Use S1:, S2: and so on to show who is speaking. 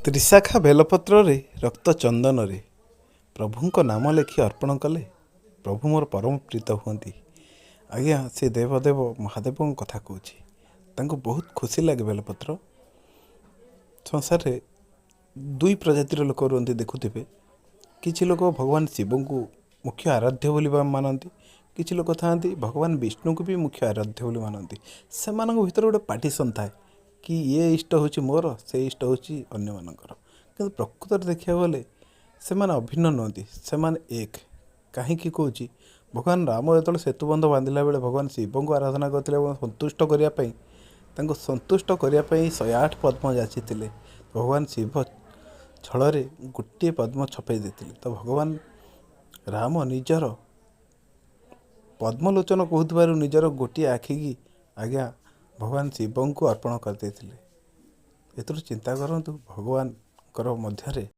S1: ତ୍ରିଶାଖା ବେଲପତ୍ରରେ ରକ୍ତ ଚନ୍ଦନରେ ପ୍ରଭୁଙ୍କ ନାମ ଲେଖି ଅର୍ପଣ କଲେ ପ୍ରଭୁ ମୋର ପରମ ପ୍ରୀତ ହୁଅନ୍ତି। ଆଜ୍ଞା, ସେ ଦେବଦେବ ମହାଦେବଙ୍କ କଥା କହୁଛି। ତାଙ୍କୁ ବହୁତ ଖୁସି ଲାଗେ ବେଲପତ୍ର। ସଂସାରରେ ଦୁଇ ପ୍ରଜାତିର ଲୋକ ରୁହନ୍ତି, ଦେଖୁଥିବେ। କିଛି ଲୋକ ଭଗବାନ ଶିବଙ୍କୁ ମୁଖ୍ୟ ଆରାଧ୍ୟ ବୋଲି ମାନନ୍ତି, କିଛି ଲୋକ ଥାଆନ୍ତି ଭଗବାନ ବିଷ୍ଣୁଙ୍କୁ ବି ମୁଖ୍ୟ ଆରାଧ୍ୟ ବୋଲି ମାନନ୍ତି। ସେମାନଙ୍କ ଭିତରେ ଗୋଟେ ପାର୍ଟିସନ୍ ଥାଏ କି ଇଏ ଇଷ୍ଟ ହେଉଛି ମୋର, ସେ ଇଷ୍ଟ ହେଉଛି ଅନ୍ୟମାନଙ୍କର। କିନ୍ତୁ ପ୍ରକୃତରେ ଦେଖିବାକୁ ଗଲେ ସେମାନେ ଅଭିନ୍ନ ନୁହନ୍ତି, ସେମାନେ ଏକ। କାହିଁକି କହୁଛି? ଭଗବାନ ରାମ ଯେତେବେଳେ ସେତୁବନ୍ଧ ବାନ୍ଧିଲା ବେଳେ ଭଗବାନ ଶିବଙ୍କୁ ଆରାଧନା କରିଥିଲେ ଏବଂ ସନ୍ତୁଷ୍ଟ କରିବା ପାଇଁ, ତାଙ୍କୁ ସନ୍ତୁଷ୍ଟ କରିବା ପାଇଁ 108 ପଦ୍ମ ଯାଚିଥିଲେ। ଭଗବାନ ଶିବ ଛଳରେ ଗୋଟିଏ ପଦ୍ମ ଛପେଇ ଦେଇଥିଲେ। ତ ଭଗବାନ ରାମ ନିଜର ପଦ୍ମଲୋଚନ କହୁଥିବାରୁ ନିଜର ଗୋଟିଏ ଆଖିକି ଆଜ୍ଞା ଭଗବାନ ଶିବଙ୍କୁ ଅର୍ପଣ କରିଦେଇଥିଲେ। ଏଥିରୁ ଚିନ୍ତା କରନ୍ତୁ ଭଗବାନଙ୍କର ମଧ୍ୟରେ